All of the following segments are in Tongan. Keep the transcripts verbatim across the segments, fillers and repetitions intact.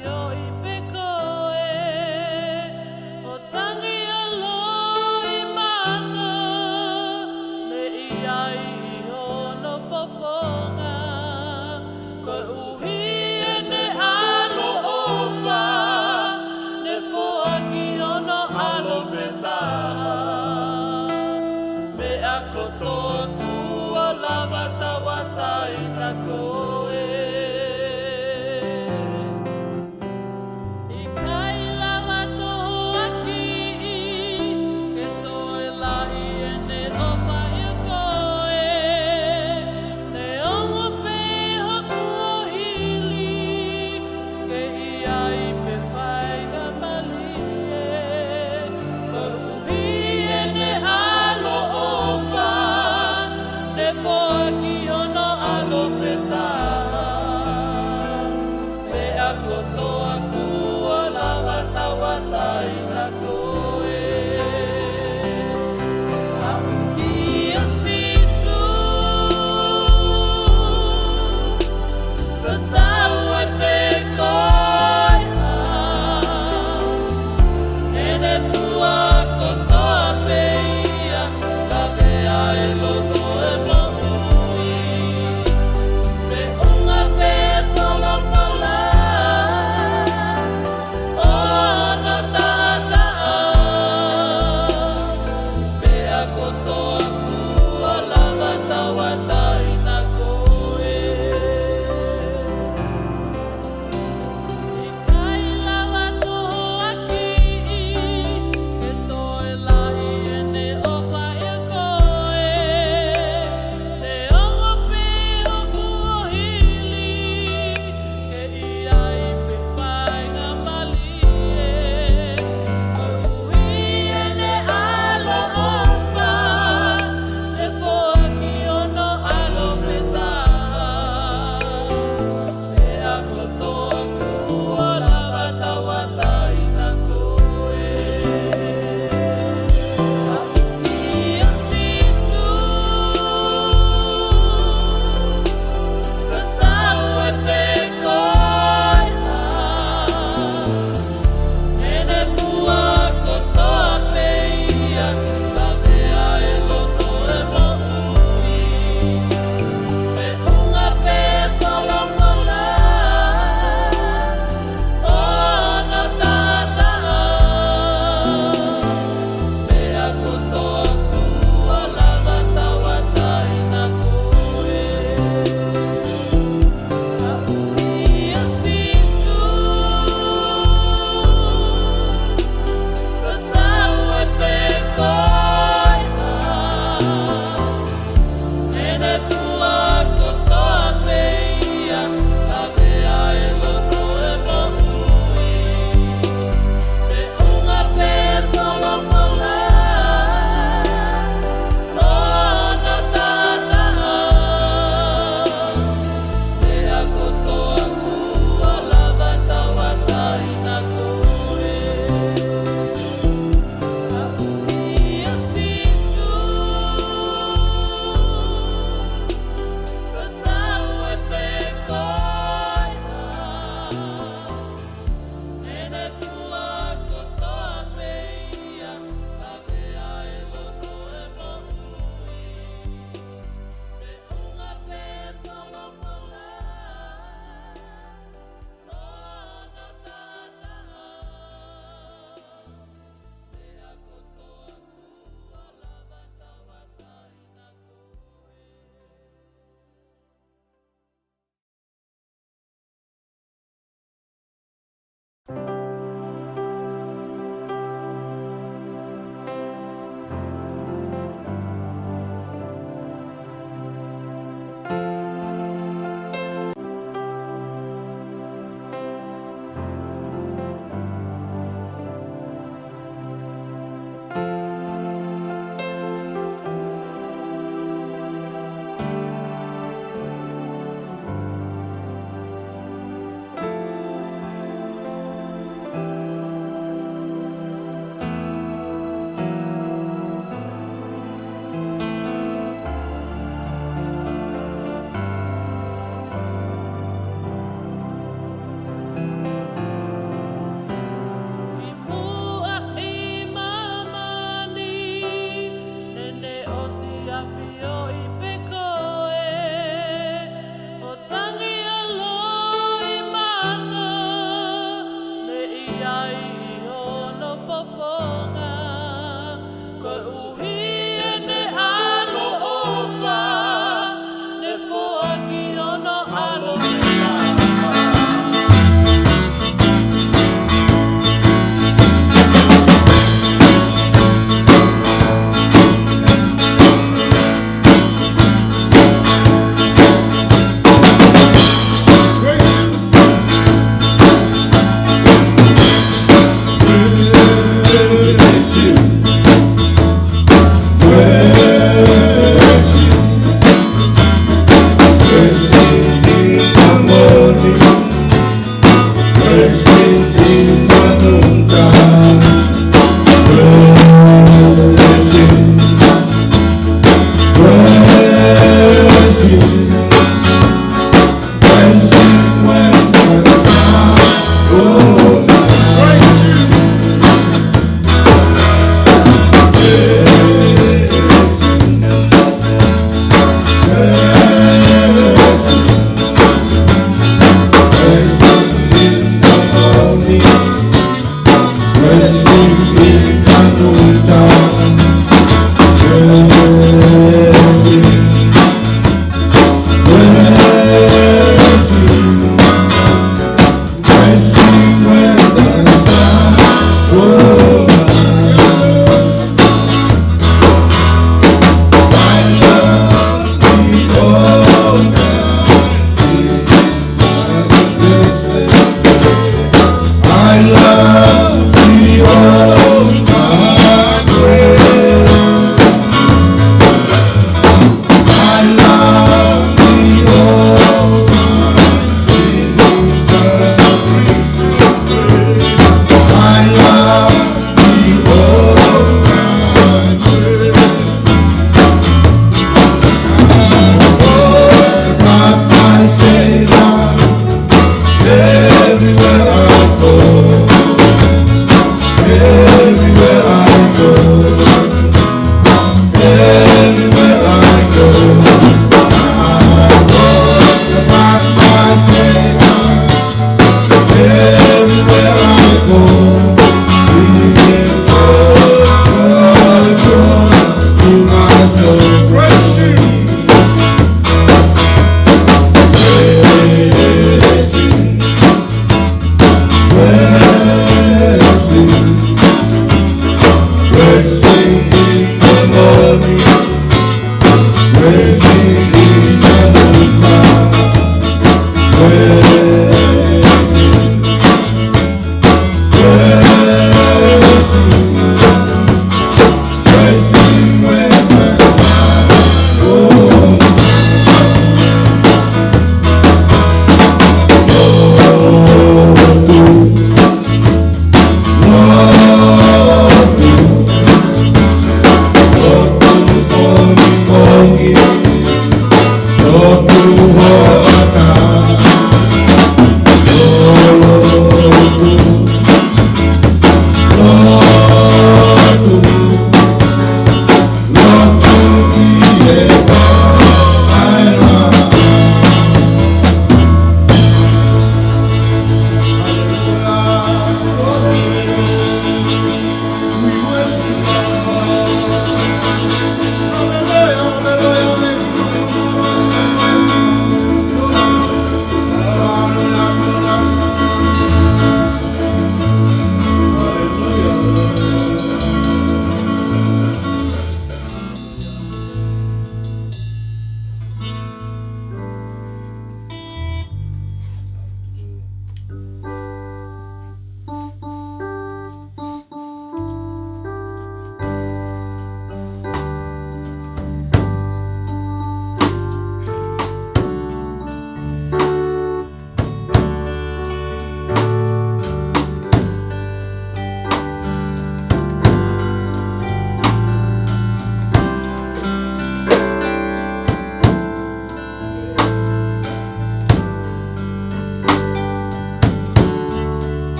ʻIo, ʻi pē ko e, ʻo tangi ʻa loʻimata, ne ʻi ai ʻi hono fofonga. Koeʻuhi ʻene ʻaloʻofa, ne foaki hono ʻAlo pē taha. Meʻa kotoa kuo lava tauʻatāina koe.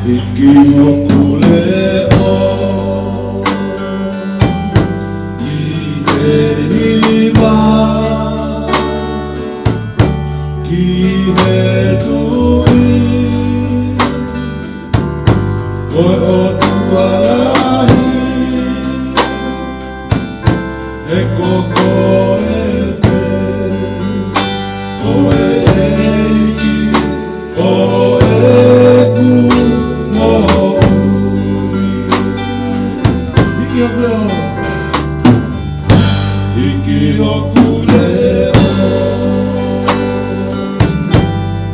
ʻIki hoku leʻo ʻi he hiva ki he tui, ko e ʻOtua lahi, he ko koe pē, ko e ʻEiki ʻo ʻeku moʻui. ʻIki hoku leʻo. ʻIki hoku leʻo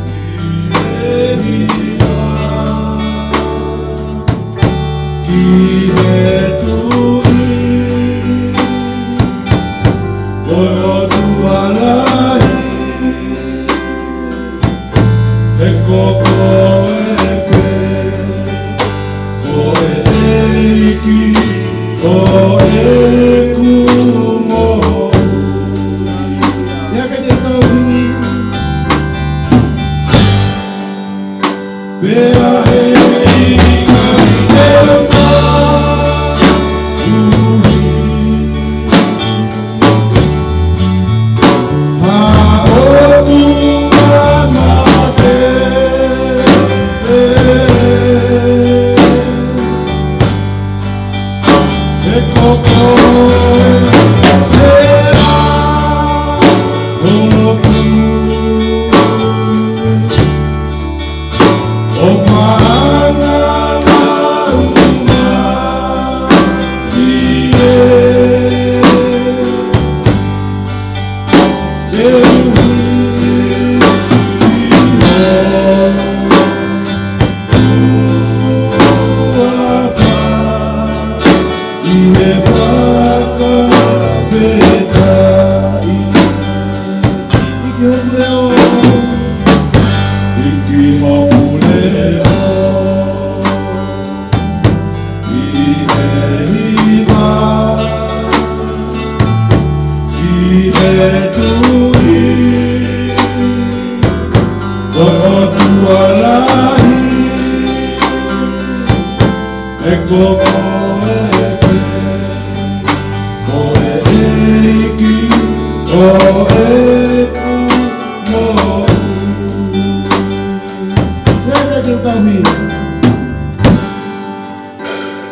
ʻi he hiva ki he tui, ko e ʻOtua lahi, he ko koe pē, ko e ʻEiki ʻo ʻeku moʻui. ʻIa ke te tau hini. Pea he ʻikai te u tauhi ha ʻotua mate. He ko koe pē ʻa hoku ʻofa angalau mai ē. Te u hiki hoku ʻofa ʻi he fakafetaʻi. ʻIki hoku leʻo. ʻIki hoku leʻo ʻi he hiva ki he tui, ko e ʻOtua lahi, he ko koe pē, ko e ʻEiki ʻo ʻeku moʻui. Pea te u tauhi.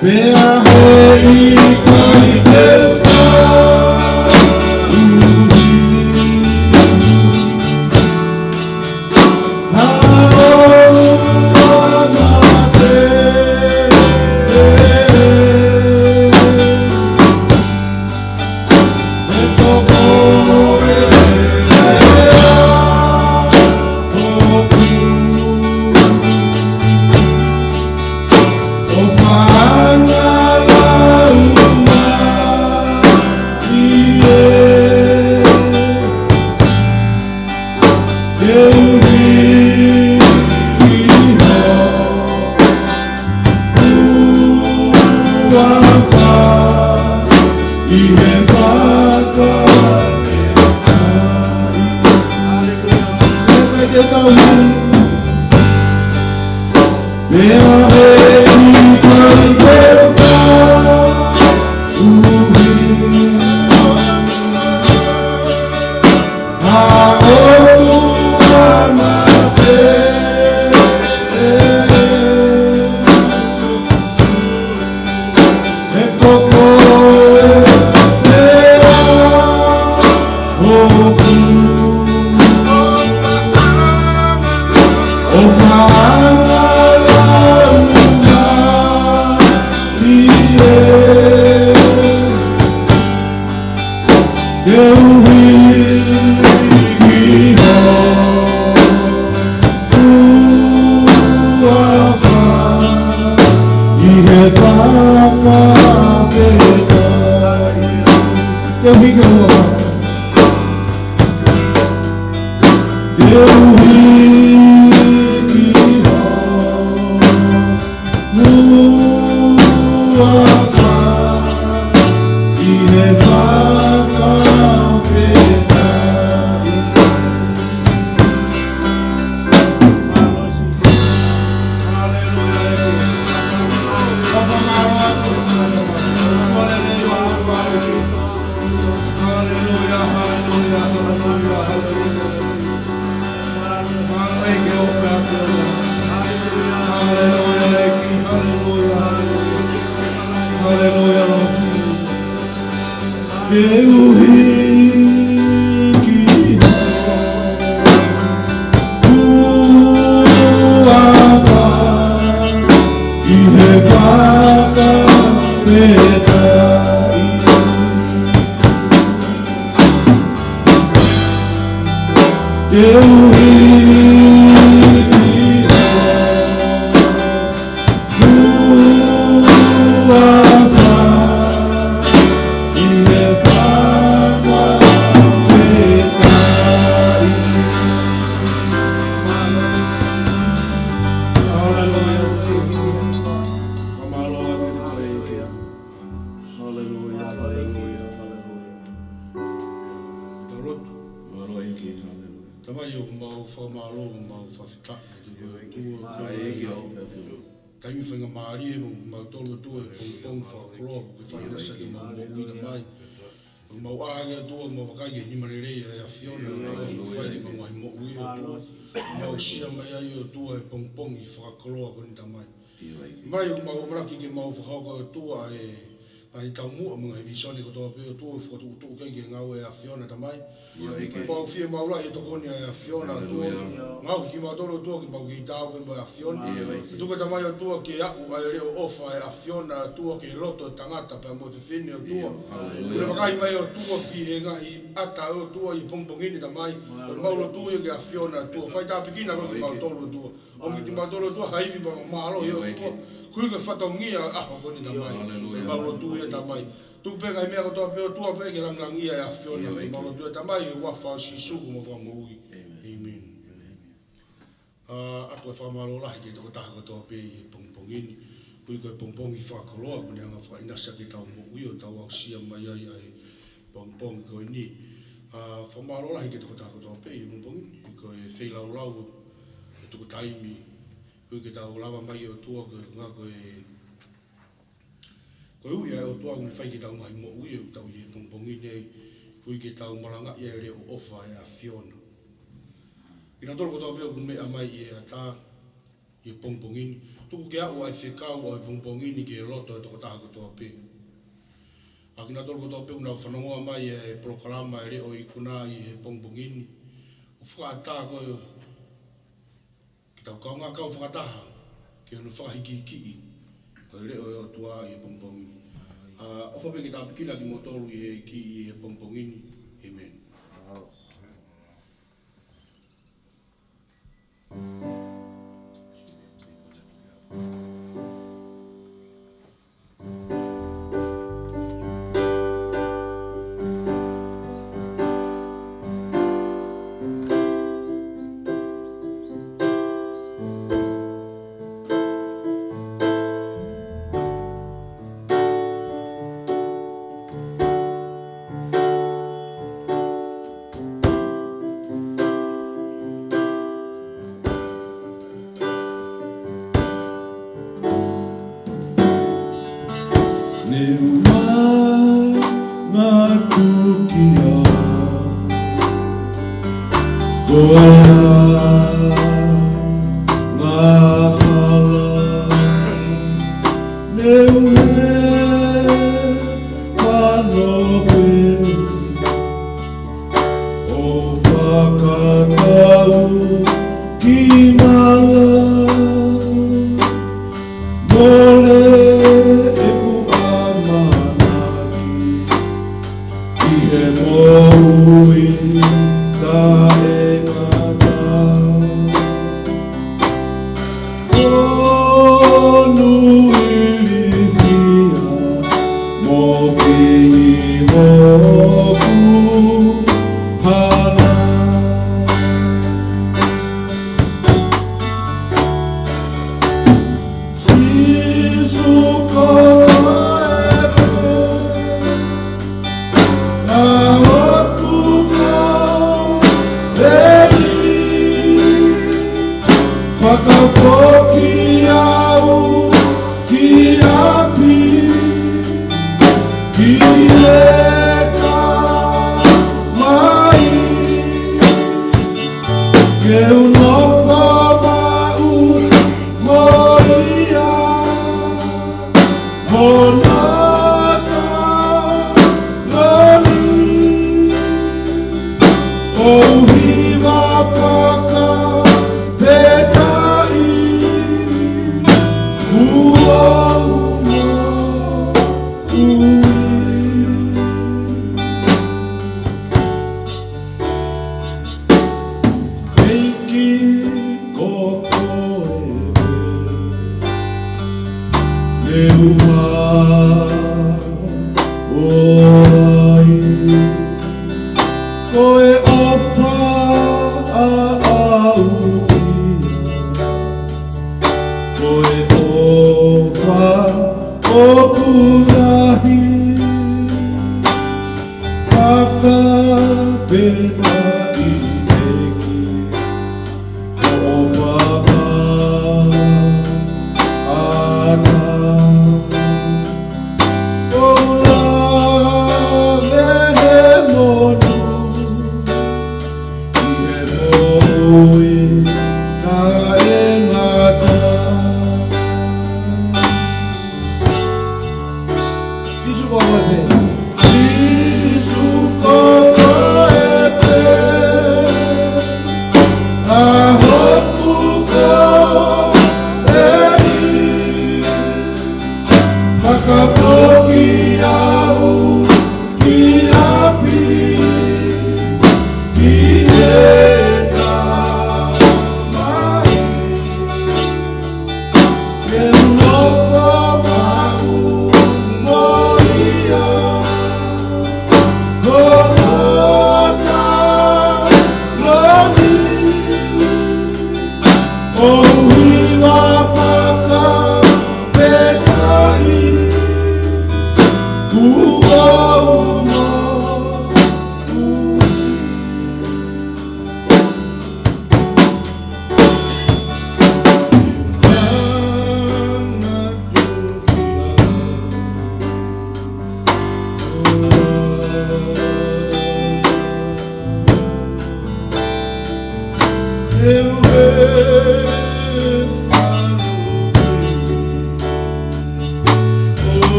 Pea he ʻikai te u tauhi ha ʻotua mate. He ko koe pē ʻa hoku ʻofa angalau mai ē. Te u hiki hoku ʻofa ʻi he fakafetaʻi. Pea he ʻikai te u tauhi ha ʻotua mate. He ko koe pē ʻa hoku ʻofa angalau mai ē. Te u hiki hoku ʻofa ʻi he fakafetaʻi. Te u hiki hoku ʻofa. Te u hiki hoku ʻofa ʻi he fakafetaʻi. Haleluia, haleluia, haleluia. Haleluia, haleluia. Haleluia, Lord. Ke u hiki hake ʻi he fakafetaʻi. Ke u hiki hake ʻi he fakafetaʻi. Haleluia. Fakamālō atu ki he ʻEiki. Haleluia, haleluia, haleluia. Tau lotu. Mālō ʻEiki, haleluia. Tamai, ʻoku mau fakamālō, mau fakafetaʻi kiate koe ʻOtua, ʻEiki, ʻoku taimi faingamālie mo mautolu ʻOtua he pongipongi fakakoloa kuo ke fai ʻinasi ʻaki ʻemau moʻui, Tamai. ʻOku mau ʻā hake ʻOtua, mau vakai ki he nima lelei ʻa e ʻAfiona ʻOtua, ʻoku fai ki heʻemau ngaahi moʻui ʻOtua. Mau aʻusia mai ai ʻOtua he pongipongi fakakoloa ko eni, Tamai. Tamai, ʻoku mau ʻamanaki ke mau fakahoko ʻOtua ʻa e ngaahi taumuʻa mo e ngaahi vīsone kotoa pē ʻOtua, ʻo fakatuʻutuʻu ki he ngāue ʻa e ʻAfiona, Tamai. ʻOku mau fiemaʻu lahi e tokoni ʻa e ʻAfiona ʻOtua. Ngaohi kimautolu ʻOtua ke mau kei taau pē mo e ʻAfiona. Tuku, Tamai ʻOtua, ke aʻu ʻa e leʻo ʻofa ʻa e ʻAfiona ʻOtua ki he loto ʻo e tangata pea mo e fefine ʻOtua. ʻOku ne vakai mai ʻOtua ki he ngaahi ʻata ʻOtua ʻi he pongipongi ni, Tamai. ʻOku mau lotua ia ki he ʻAfiona ʻOtua. Fai tāpuekina koe kimautolu ʻOtua. ʻOmi kimautolu ʻOtua ha ivi mo e mālohi ʻOtua. Koeʻuhi ko e fatongia ʻo e ʻaho ko eni, Tamai. ʻOku mau lotua ia, Tamai. Tuku pē ngaahi meʻa kotoa pē ʻOtua pea ke langilangiʻia e ʻAfiona. ʻOku mau lotua ia, Tamai, ʻi he huafa ʻo Sīsū ko homau Fakamoʻui. ʻĒmeni. ʻA, ʻoatu e fakamālō lahi ki he tokotaha kotoa pē ʻi he pongipongi ni. Koeʻuhi ko e pongipongi fakakoloa kuo ne hanga ʻo fai ʻinasi ʻaki ʻetau moʻui ʻo tau aʻusia mai ai ʻa e pongipongi ko eni. ʻA, fakamālō lahi ki he tokotaha kotoa pē ʻi he pongipongi ni. Ko e feilaulau ʻo e tuku taimi, koeʻuhi ke tau lava mai ʻOtua ko e ngaahi ko e Ko e ui ʻa e ʻOtua ʻoku ne fai ki heʻetau ngaahi moʻui ʻoku tau ʻi he pongipongi ni, koeʻuhi ke tau malangaʻi ʻa e leʻo ʻofa ʻa e ʻAfiona. Kinautolu kotoa pē ʻoku meʻa mai ʻi he ʻatā ʻi he pongipongi ni, tuku ke aʻu ʻa e fekau ʻo e pongipongi ni ki he loto ʻo e tokotaha kotoa pē. ʻA kinautolu kotoa pē ʻoku nau fanongoa mai ʻa e polokalama ʻa e Leʻo Ikuna ʻi he pongipongi ni, ʻoku fakaʻatā ko e ke tau kaungā kau fakataha ki hono fakahikihikiʻi ʻo e leʻo ʻo e ʻOtua ʻi he pongipongi. ʻA, ʻofa pē ke tāpuekina kimoutolu ʻe he ʻEiki ʻi he pongipongi ni. ʻĒmeni. Ne u manatu ki ai, ko e angahala, ne u hē fano pē, ʻo fakatau ki mala. Mole ʻeku ʻamanaki ʻi he moʻui taʻengata. Fonu ilifia mo fili hoku hana. Sīsū, ko e pē ʻa hoku kaveinga, fakafoki au ki ʻapi, ki he Tamai Fakafetaʻi ʻEiki, ʻofa pau ʻa ta. ʻOku lave he monū, ʻi he moʻui taʻengata. Sīsū ko koe pē. Sīsū ko koe pē, ʻa hoku koeli. Fakafoki au ki ʻapi, ki he Tamai. Ke u nofo maʻu mo ia, ʻo ka loni. ʻOku ou hiva fakafetaʻi, kuo u moʻui.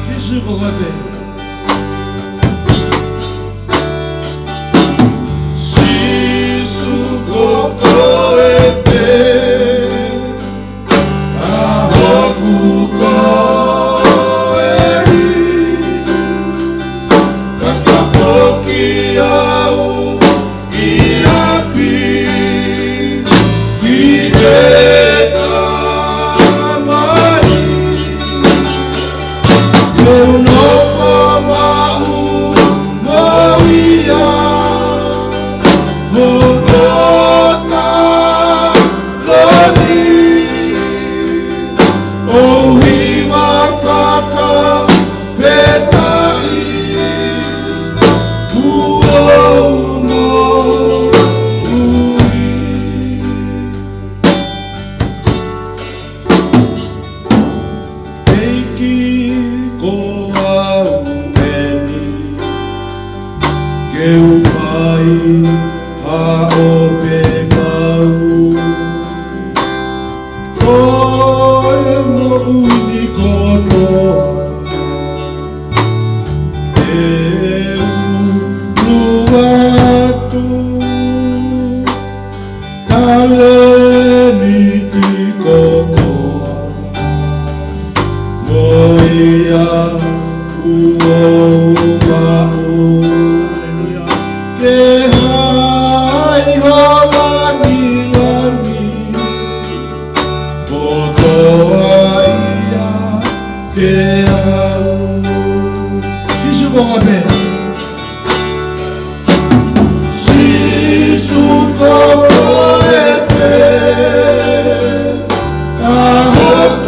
Sīsū ko koe pē. Sīsū ko koe pē, ʻa hoku koeli. Fakafoki au ki ʻapi, ki he Tamai. Ke u nofo maʻu mo ia, ʻo ka loni. ʻOku ou hiva fakafetaʻi, kuo u moʻui. ʻEiki ko au eni, ke u fai haʻo fekau. Ko e moʻui ni kotoa te u lua atu. Talēniti kotoa mo ia kuo u maʻu. Ke hā ho langilangi kotoa ia kiate au. Sīsū ko koe pē. Sīsū ko koe pē, ʻa hoku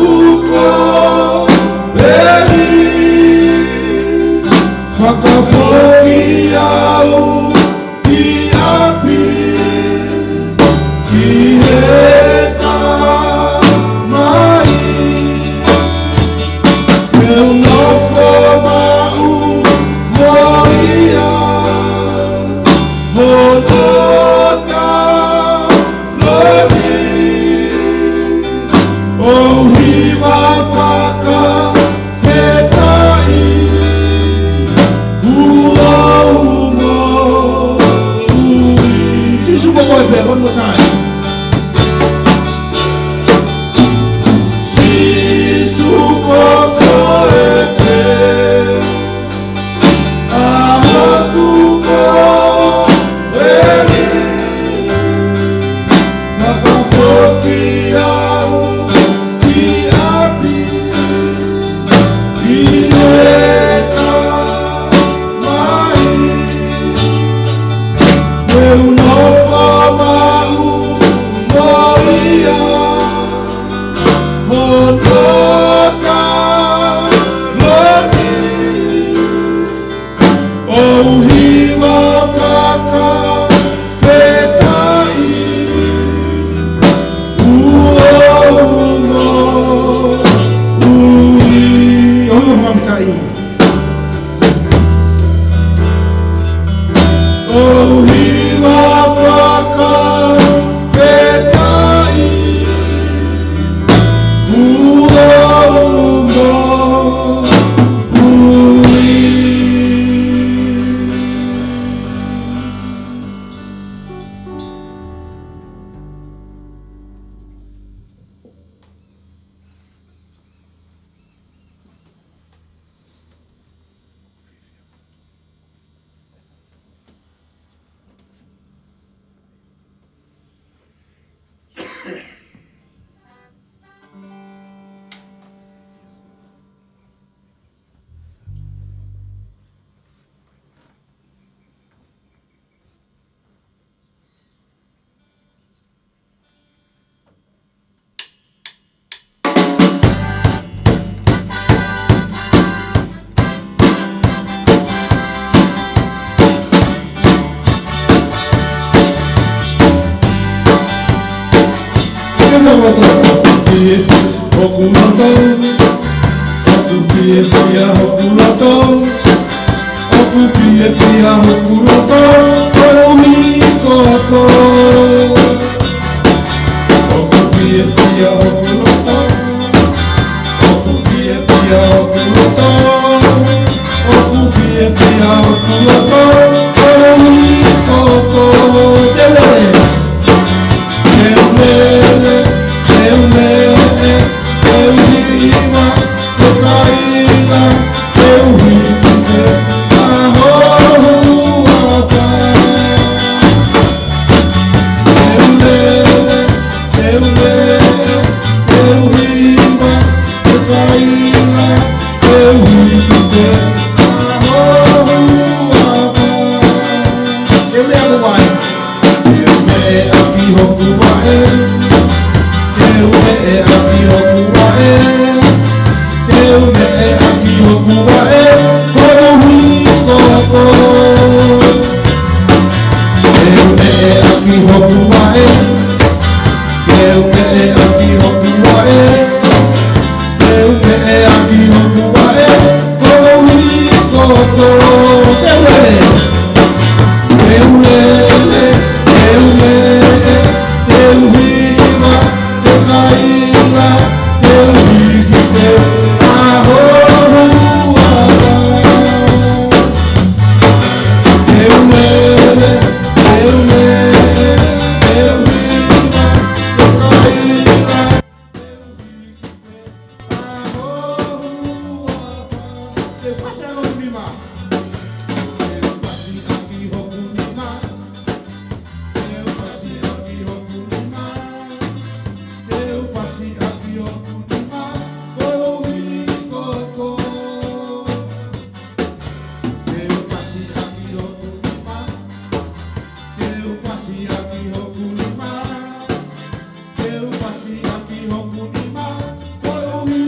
Hoku loto, ʻoku fiefia hoku loto, ʻoku fiefia hoku loto, koeʻuhi ko koe. ʻOku fiefia hoku loto, ʻoku fiefia hoku loto, ʻoku fiefia hoku loto, koeʻuhi ko koe. Teu lele. Teu lele, teu lele, teu hiva, teu kaila, teu hiki pē ʻa ho huafa. Teu lele, teu lele, teu hiva, teu kaila, teu hiki pē ʻa ho huafa. Teu lele, teu lele. Teu meʻa ki hoku vaʻe. Teu meʻa ki hoku vaʻe. Teu meʻa ki hoku vaʻe, koeʻuhi ko koe. Teu meʻa ki hoku vaʻe. Teu meʻa ki hoku vaʻe. Teu meʻa ki hoku vaʻe, koeʻuhi ko koe. Teu lele. Teu lele, teu lele, teu hiva, teu kaila, teu hiki pē ʻa ho huafa. Teu lele, teu lele, teu hiva, teu kaila, teu hiki pē ʻa ho huafa. Teu pasi ʻaki hoku nima. Teu pasi ʻaki hoku nima. Teu pasi ʻaki hoku nima. Teu pasi ʻaki hoku nima, koeʻuhi ko koe. Teu pasi ʻaki hoku nima. Teu pasi ʻaki hoku nima. Teu pasi ʻaki hoku nima, koeʻuhi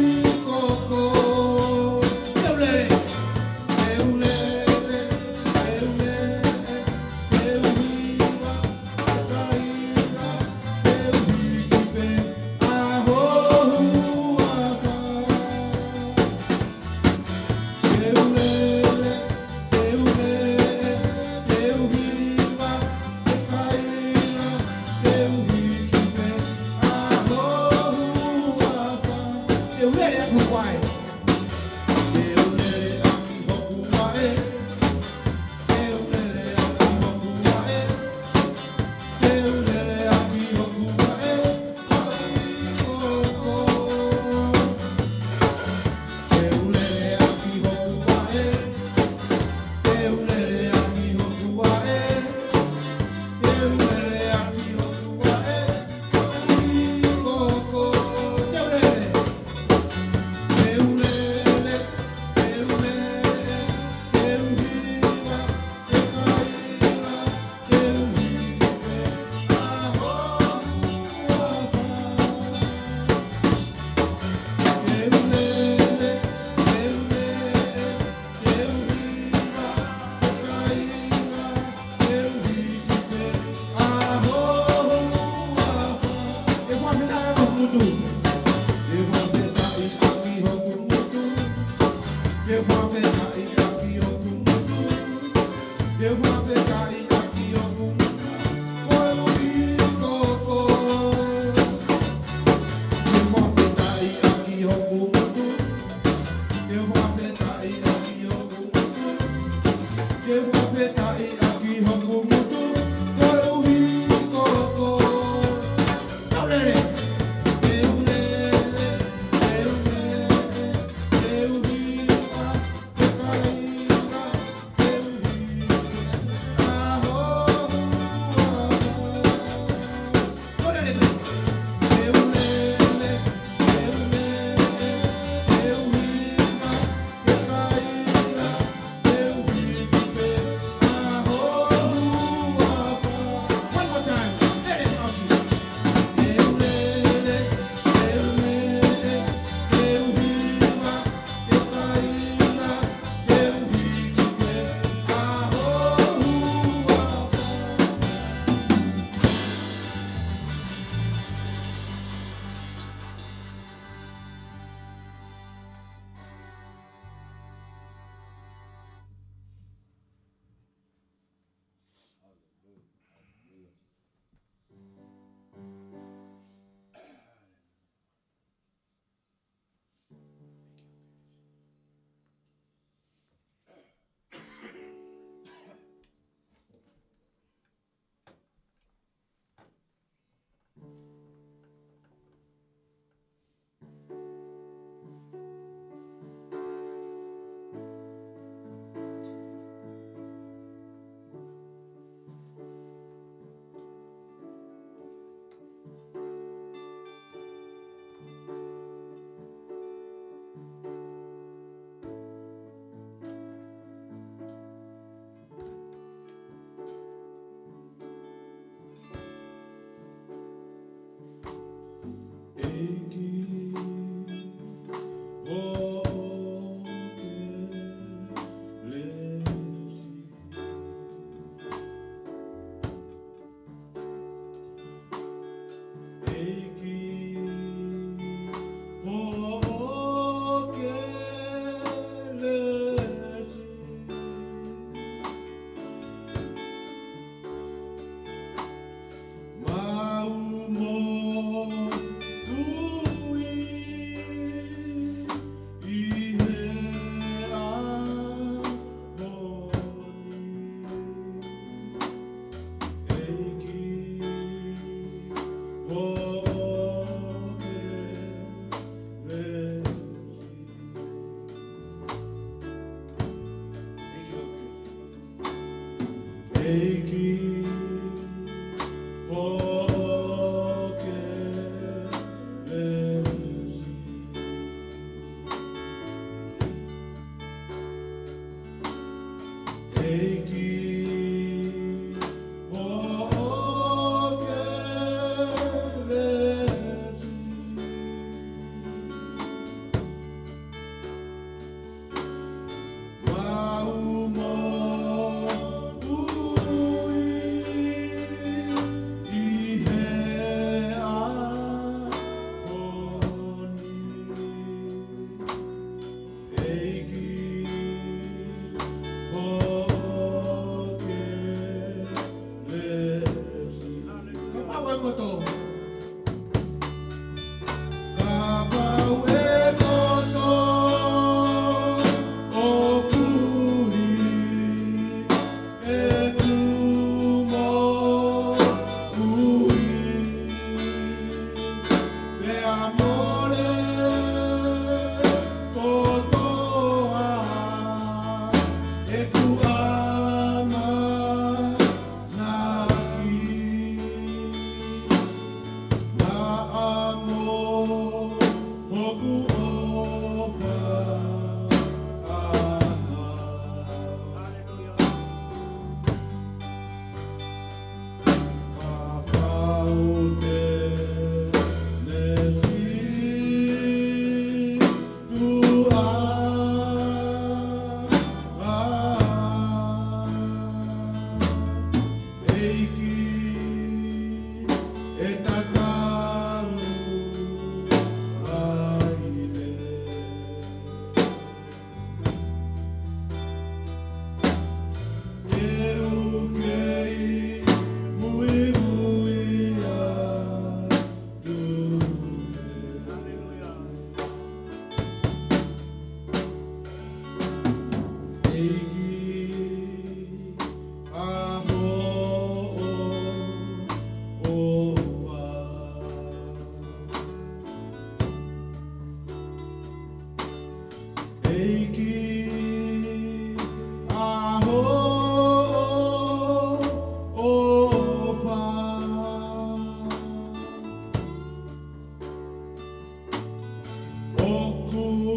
ko koe. Teu lele, teu lele, teu lele, teu hiva, teu kaila, teu hiki pē ʻa ho huafa. Teu lele, teu lele, teu hiva, teu kaila, teu hiki pē ʻa ho huafa. Teu lele ʻaki hoku vaʻe. Teu lele ʻaki hoku vaʻe. Teu lele ʻaki hoku vaʻe. Teu lele ʻaki hoku vaʻe. Teu lele ʻaki hoku vaʻe. Teu lele ʻaki hoku vaʻe. Teu lele ʻaki hoku vaʻe. Teu lele. Teu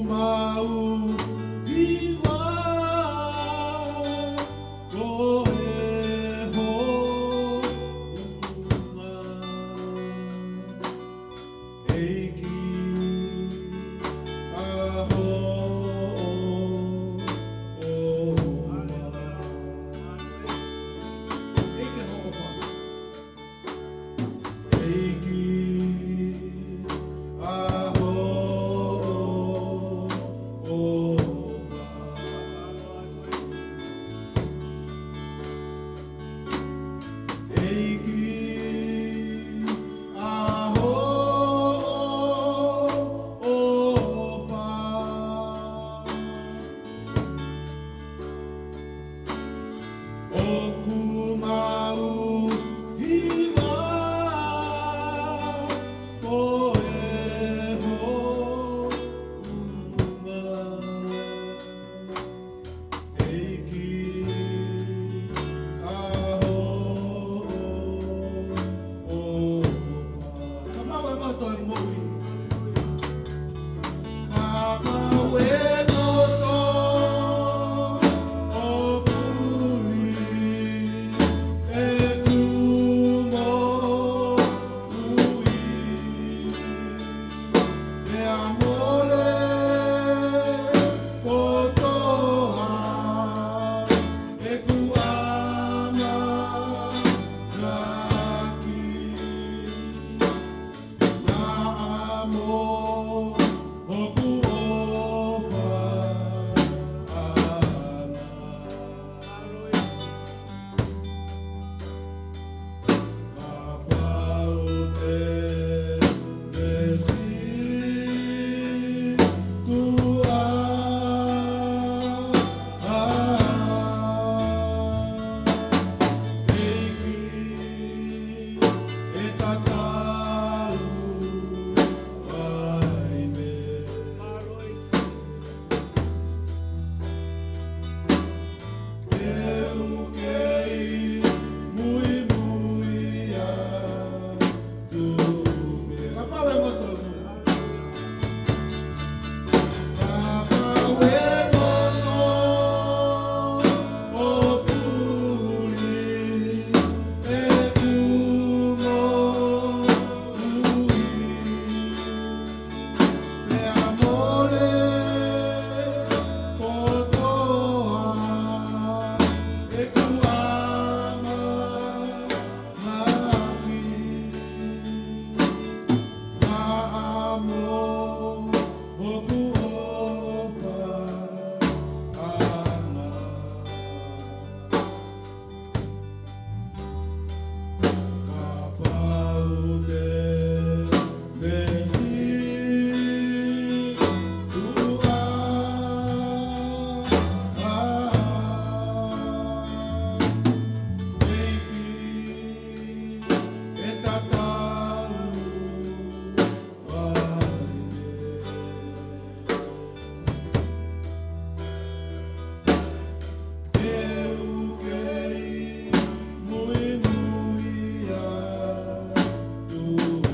Mau hiva ko e hounga ʻEiki ʻa hoʻo ʻofa. ʻEiki ʻa hoʻo ʻofa. ʻEiki ʻa hoʻo ʻofa. ʻEiki ʻa hoʻo ʻofa. ʻOku mau hiva ko e hounga ʻEiki ʻa hoʻo ʻofa. Kapau ʻe ngoto e moʻui. Kapau ʻe ngoto ʻo puli ʻeku moʻui. Pea mole kotoa ʻeku ʻamanaki. Naʻa mo hoku ʻofa ʻaʻana. Kapau te mesi tuʻa ʻa ʻEiki ʻe tatau ai pē. Te u kei muimui atu pē. Kapau ʻe ngoto. Kapau ʻe ngoto ʻo puli ʻeku moʻui. Pea mole kotoa ʻeku ʻamanaki. Naʻa mo hoku ʻofa ʻaʻana. Kapau te mesi tuʻa ʻa ʻEiki ʻe tatau ai pē. Te u kei muimui atu pē.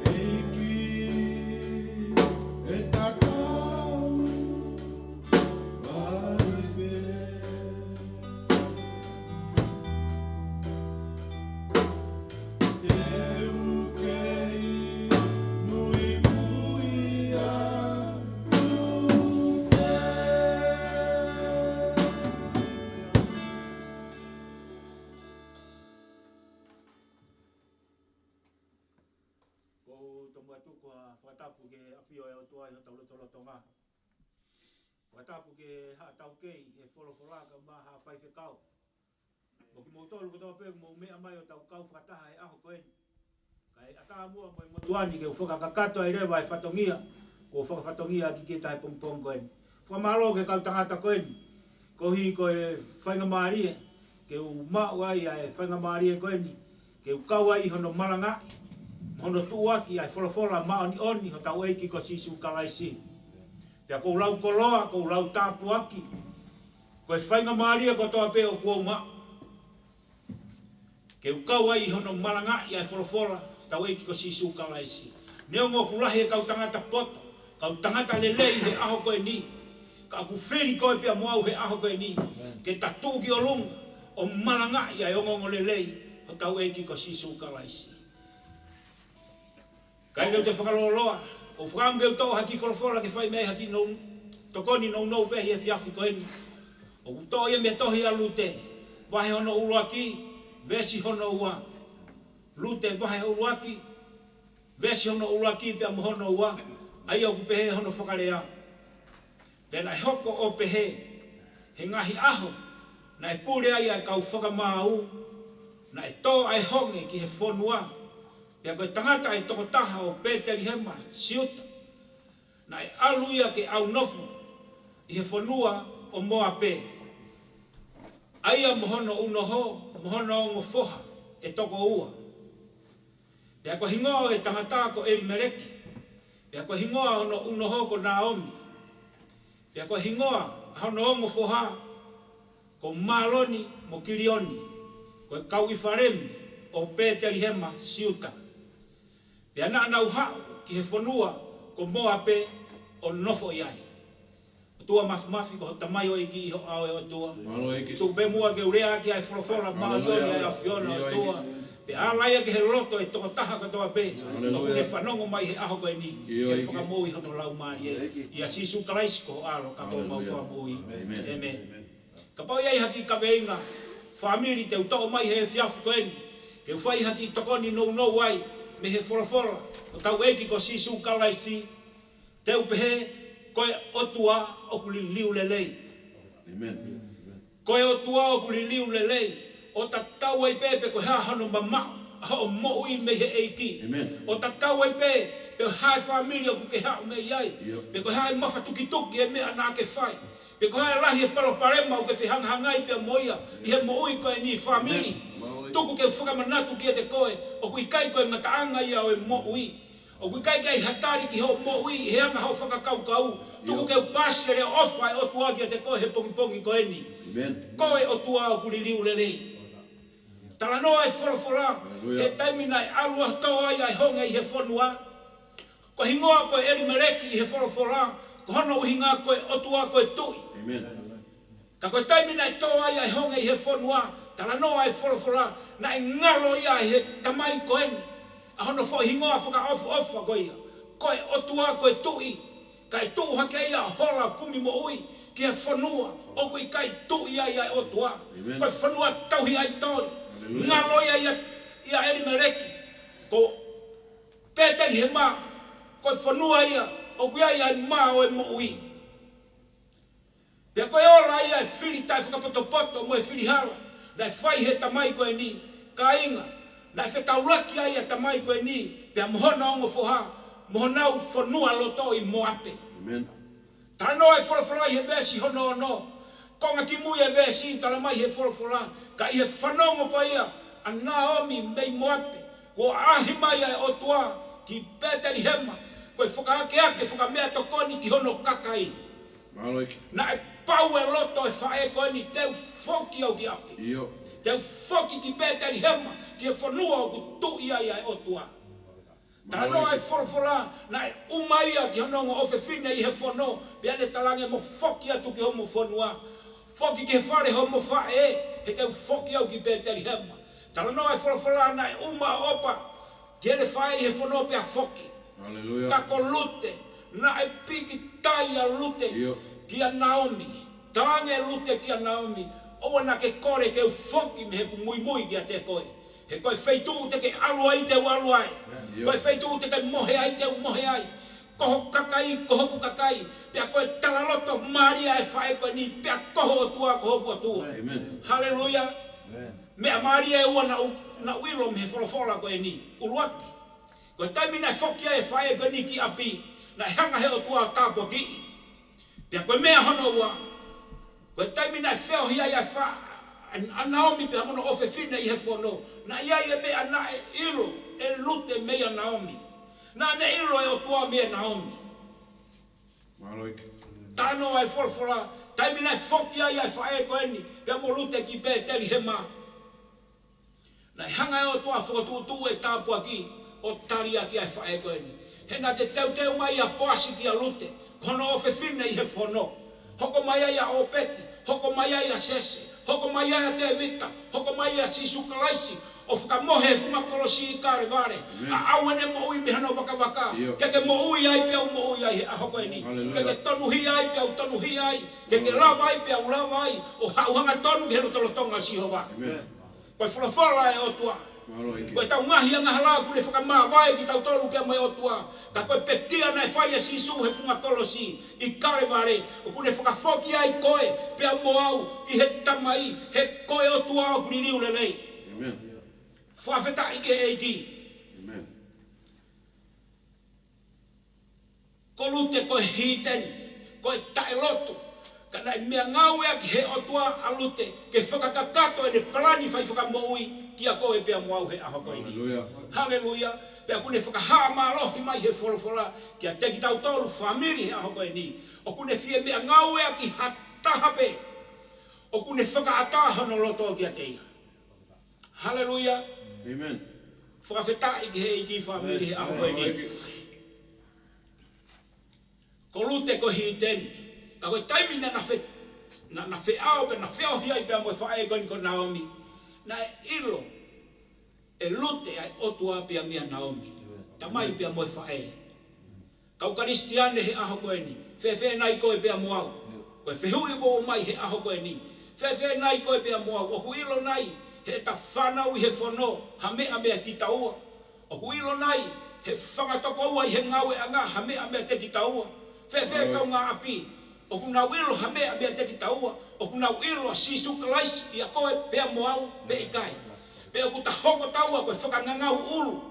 ʻEiki ʻe tatau ai pē. Te u kei muimui atu pē. Ko u tomuʻa tuku ha fakatapu ki he ʻafio ʻa e ʻOtua ʻi hotau lotolotonga. Fakatapu ki he haʻa taukei, he folofola kae ʻumaʻā haʻa faifekau. Mo kimoutolu kotoa pē, mou meʻa mai ʻo tau kau fakataha he ʻaho ko eni. Kae ʻatā muʻa mo e motuʻa ni ke u fakakakato ai leva e fatongia kuo fakafatongia ʻaki kita he pongipongi ko eni. Fakamālō ki he kau tangata ko eni, koeʻuhi ko e faingamālie ke u maʻu ai ʻa e faingamālie ko eni ke u kau ai ʻi hono malangaʻi mo hono tuʻuaki ʻa e folofola māʻoniʻoni hotau ʻEiki ko Sīsū Kalaisi. Pea ko u lau koloa, ko u lau tāpuaki, ko e faingamālie kotoa pē ʻoku ou maʻu ʻE ʻuhinga ai ʻi hono malangaʻi ʻa e folofola, hotau ʻEiki ko Sīsū Kalaisi. Neongo ʻoku lahi e kau tangata poto, kau tangata lelei he ʻaho ko eni, ka ʻoku fili koe pea mo au he ʻaho ko eni, ke ta tuʻu ki ʻolunga ʻo malangaʻi ʻa e ongoongolelei hotau ʻEiki ko Sīsū Kalaisi. Kae leu te fakalōloa, ʻoku ou fakaʻamu ke u toʻo ha kiʻi folofola ke fai mei ai ha kiʻi nou, tokoni nounou pē he efiafi ko eni. ʻOku toʻo ia mei he tohi ʻa Lute, vahe hono ʻuluaki, veesi hono ua. Lute vahe ʻuluaki, veesi hono ʻuluaki pea mo hono ua, ʻa ia ʻoku pehē hono fakalea. Pea naʻe hoko ʻo pehē, he ngaahi ʻaho naʻe pule ai ʻa e kau fakamaau, naʻe tō ʻa e honge ki he fonua, pea ko e tangata ʻe toko taha ʻo Pētelihema, Siuta, naʻe ʻalu ia ke ʻaunofo ʻi he fonua ʻo Moape, ʻa ia mo hono ʻunoho, mo hono ongo foha ʻe toko ua. Pea ko e hingoa ʻo e tangata ko ʻElimeleki, pea ko e hingoa hono ʻunoho ko Naomi, pea ko e hingoa hono ongo foha ko Maloni mo Kilioni, ko e kau ʻIfalemi ʻo Pētelihema, Siuta. Pea naʻa nau haʻu ki he fonua ko Moape ʻo nofo ʻi ai. ʻOtua Māfimafi, ko ho tamaioʻeiki ʻi ho ʻao, ʻe ʻOtua. Mālō ʻEiki. Tuku pē muʻa ke u lea ki ai e folofola māʻoniʻoni ʻa e ʻAfiona, ʻOtua. Pea ala ia ki he loto ʻo e tokotaha kotoa pē ʻoku ne fanongo mai he ʻaho ko eni, ke fakamoʻui hono laumālie. ʻIa Sīsū Kalaisi ko ho ʻAlo, ka ko homau Fakamoʻui. ʻĒmeni. Kapau ʻe ʻi ai ha kiʻi kaveinga fāmili te u toʻo mai he efiafi ko eni, ke u fai ha kiʻi tokoni nounou ai mei he folofola hotau ʻEiki ko Sīsū Kalaisi, te u pehē, ko e ʻOtua ʻoku liliu lelei. ʻĒmeni. Ko e ʻOtua ʻoku liliu lelei. ʻO tatau ai pē pe ko e hā hono mamaʻo ʻa hoʻo moʻui mei he ʻEiki. ʻĒmeni. ʻO tatau ai pē pe ko e hā e fāmili ʻoku ke haʻu mei ai. ʻIo. Pe ko e hā e mafatukituki e meʻa naʻa ke fai. Pe ko e hā e lahi e palopalema ʻoku ke fehangahangai pea mo ia ʻi he moʻui ko eni, fāmili. ʻĒmeni. Tuku ke u fakamanatu kiate koe, ʻoku ʻikai ko e ngataʻanga ia ʻo e moʻui. ʻOku ʻikai ke ʻi ai ha tali ki hoʻo moʻui he anga hoʻo fakakaukau. Tuku ke u paasi e leʻo ʻofa ʻa e ʻOtua kiate koe he pongipongi ko eni. ʻĒmeni. Ko e ʻOtua ʻoku liliu lelei. Talanoa e folofola, Haleluia. he taimi naʻe ʻalu ʻo tō ai ʻa e honge ʻi he fonua, ko e hingoa ko ʻElimeleki ʻi he folofola, ko hono ʻuhinga ko e ʻOtua ko e Tuʻi. ʻĒmeni. Ka ko e taimi naʻe tō ai ʻa e honge ʻi he fonua, talanoa e folofola, naʻe ngalo ia ʻe he tamai ko eni ʻa hono foʻi hingoa fakaʻofoʻofa ko ia, ko e ʻOtua ko e Tuʻi. Kae tuʻu hake ia ʻo hola kumi moʻui ki he fonua ʻoku ʻikai tuʻi ai ʻa e ʻOtua. ʻĒmeni. Ko e fonua tauhi ʻaitoli. Haleluia. Ngalo ia ʻia, ʻia ʻElimeleki, ko Pētelihema, ko e fonua ia ʻoku ʻi ai ʻa e mā ʻo e moʻui. Pea ko e ola ia e fili taʻefakapotopoto mo e fili hala naʻe fai he tamai ko eni, kāinga, naʻe fetaulaki ai ʻa e tamai ko eni pea mo hono ongo foha, mo honau fonua loto ʻi Moape. ʻĒmeni. Talanoa e folofola ʻi he veesi hono ono, konga kimui e veesi, talamai he folofola, ka ʻi he fanongo ko ia ʻa Naomi mei Moape, kuo ʻaʻahi mai ʻa e ʻOtua ki Pētelihema, ko e fakaakeake fakameʻatokoni ki hono kakai. Mālō ʻEiki. Naʻe pau e loto e faʻē ko eni, te u foki au ki ʻapi. ʻIo. Te u foki ki Pētelihema, ki he fonua ʻoku tuʻi ai ʻa e ʻOtua. Mālō ʻEiki. Talanoa e folofola, naʻe ʻuma ia ki hono ongo ʻofefine ʻi he fono, pea ne talaange mo foki atu ki homo fonua. Foki ki he fale homo faʻē, he te u foki au ki Pētelihema. Talanoa e folofola, naʻe ʻuma ʻa ʻOpa ki heʻene faʻē ʻi he fono pea foki. Haleluia. Ka ko Lute, naʻe pikitai ʻa Lute ʻIo. kia Naomi. Talaange ʻe Lute kia Naomi, ʻoua naʻa ke kole ke u foki mei heʻeku muimui kiate koe. He ko e feituʻu te ke ʻalu ai te u ʻalu ai. ʻIo. Ko e feituʻu te ke mohe ai te u mohe ai. Ko ho kakai, ko hoku kakai. Pea ko e talaloto mālie ʻa e faʻē ko eni, pea ko ho ʻOtua, ko hoku ʻOtua. ʻĒmeni. Haleluia. ʻĒmeni. Meʻa mālie ʻe ua naʻa ku, naʻa ku ʻilo mei he folofola ko eni. ʻUluaki, ko e taimi naʻe foki ai e faʻē ko eni ki ʻapi, naʻe hanga he ʻOtua ʻo tāpuakiʻi. Pea ko e meʻa hono ua, ko e taimi naʻe feohi ai ʻa e fa-, ʻa Naomi pea mo hono ʻofefine ʻi he fono, naʻe ʻi ai e meʻa naʻe ʻilo ʻe Lute meia Naomi. Naʻa ne ʻilo e ʻOtua meia Naomi. Mālō ʻEiki. Talanoa e folofola, taimi naʻe foki ai ʻa e faʻē ko eni pea mo Lute ki Pētelihema, Naʻe hanga ʻe he ʻOtua ʻo fokotuʻutuʻu e tāpuaki ʻo taliaki ʻa e faʻē ko eni. He naʻe teuteu mai ʻa Poasi kia Lute, ko hono ʻofefine ʻi he fono. Hoko mai ai ʻa ʻŌpeti, hoko mai ai ʻa Sese, hoko mai ai ʻa Tēvita, hoko mai ai ʻa Sīsū Kalaisi, ʻo fakamohe he funga kolosi ʻi Kalevale. ʻAʻau ʻene moʻui mei hono vakavaka. Ke ke moʻui ai pea u moʻui ai he ʻaho ko eni. Ke ke tonuhia ai pea u tonuhia ai. Ke ke lava ai pea u lava ai. ʻO haʻu hangatonu ki he lotolotonga ʻo Sihova. Ko e folofola ʻa e ʻOtua. Ko ʻetau ngaahi angahala ʻoku ne fakamāvae kitautolu pea mo e ʻOtua. Ka ko e pekia naʻe fai ʻe Sīsū he funga kolosi ʻi Kalevale, ʻoku ne fakafoki ai koe pea mo au ki he Tamai, he ko e ʻOtua ʻoku liliu lelei. Fakafetaʻi ki he ʻEiki. Ko Lute ko e hiteni, ko e taʻelotu. Ka naʻe meʻangāueʻaki ʻe he ʻOtua ʻa Lute ke fakakakato ʻene palani fai fakamoʻui kia koe pea mo au he ʻaho ko eni. Haleluia. Pea ʻoku ne fakahā mālohi mai he folofola kiate kitautolu fāmili he ʻaho ko eni. ʻOku ne fie meʻangāueʻaki ha taha pē ʻoku ne fakaʻatā hono loto kiate ia. Haleluia. Fakafetaʻi ki he ʻEiki fāmili he ʻaho ko eni. Ko Lute ko e hiteni. Ka ko e taimi naʻa na fe-, naʻa na feʻao pea na feohi ai pea mo e faʻē ko eni ko Naomi, naʻe ʻilo ʻe Lute ʻa e ʻOtua pea meia Naomi, tamai pea mo e faʻē. Kau Kalisitiane he ʻaho ko eni, fēfē nai koe pea mo au? Ko e fehuʻi ʻoku ʻomai he ʻaho ko eni. Fēfē nai koe pea mo au? ʻOku ʻilo nai heʻeta fānau ʻi he fono ha meʻa meia kitaua? ʻOku ʻilo nai he fanga tokoua ʻi he ngāueʻanga ha meʻa meiate kitaua? Fēfē kaungāʻapi? ʻOku nau ʻilo ha meʻa meiate kitaua? ʻOku nau ʻilo ʻa Sīsū Kalaisi ʻia koe pea mo au pe ʻikai? Pe ʻoku ta hoko taua ko e fakangangau ʻulu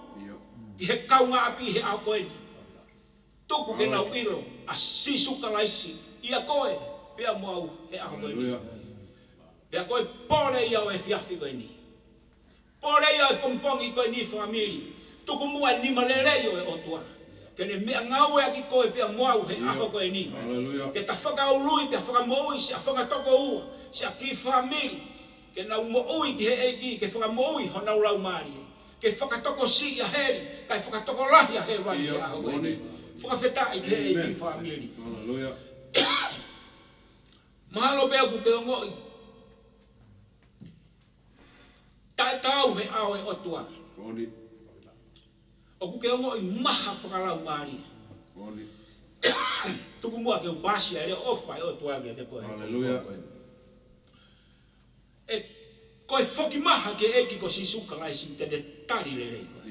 ki he kaungāʻapi he ʻaho ko eni? Tuku ke nau ʻilo ʻa Sīsū Kalaisi ʻia koe pea mo au he ʻaho ko eni. Pea ko e pole ia ʻo e efiafi ko eni. Pole ia ʻo e pongipongi ko eni fāmili. Tuku muʻa e nima lelei ʻo e ʻOtua ke ne meʻangāueʻaki koe pea mo au he ʻaho ko eni. Ke ta fakaului pea fakamoʻui siʻa fanga tokoua, siʻa kiʻi fāmili, ke nau moʻui ki he ʻEiki, ke fakamoʻui honau laumālie, ke fakatokosiʻi ʻa heli kae fakatokolahi ʻa hēvani he ʻaho ko eni. Fakafetaʻi ki he ʻEiki fāmili. Mahalo pē ʻoku ke ongoʻi taʻetaau he ʻao ʻo e ʻOtua. ʻOku ke ongoʻi maha fakalaumālie. Tuku muʻa ke u paasi ʻa e leʻo ʻofa ʻa e ʻOtua kiate koe. ʻE, ko e foki maha ki he ʻEiki ko Sīsū Kalaisi te ne tali lelei koe.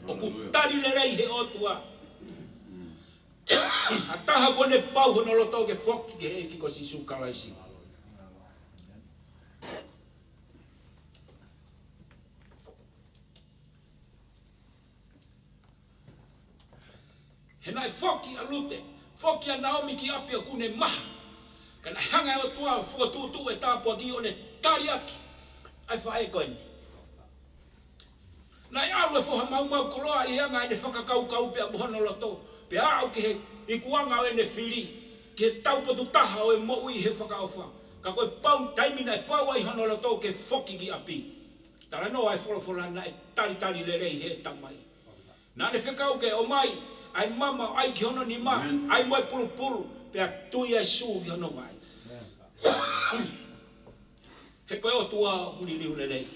ʻOku tali lelei he ʻOtua ha taha kuo ne pau hono loto ke foki ki he ʻEiki ko Sīsū Kalaisi. He naʻe foki ʻa Lute, foki ʻa Naomi ki ʻapi ʻoku ne maha. Ka naʻe hanga ʻe he ʻOtua ʻo fokotuʻutuʻu e tāpuaki ʻo ne taliaki ʻa e faʻē ko eni. Naʻe ʻalu e foha maumau koloa ʻi he anga ʻene fakakaukau pea mo hono loto, pea aʻu ki he ikuʻanga ʻo ʻene fili, ki he taupotu taha ʻo e moʻui he fakaʻofa. Ka ko e pau taimi naʻe pau ai hono loto ke foki ki ʻapi, talanoa e folofola naʻe talitali lelei he tamai. Naʻa ne fekau ke ʻomai ʻa e mama ʻo ʻai ki hono nima, ʻai mo e pulupulu, pea tui ʻa e sū ki hono vai. He ko e ʻOtua ʻoku liliu lelei.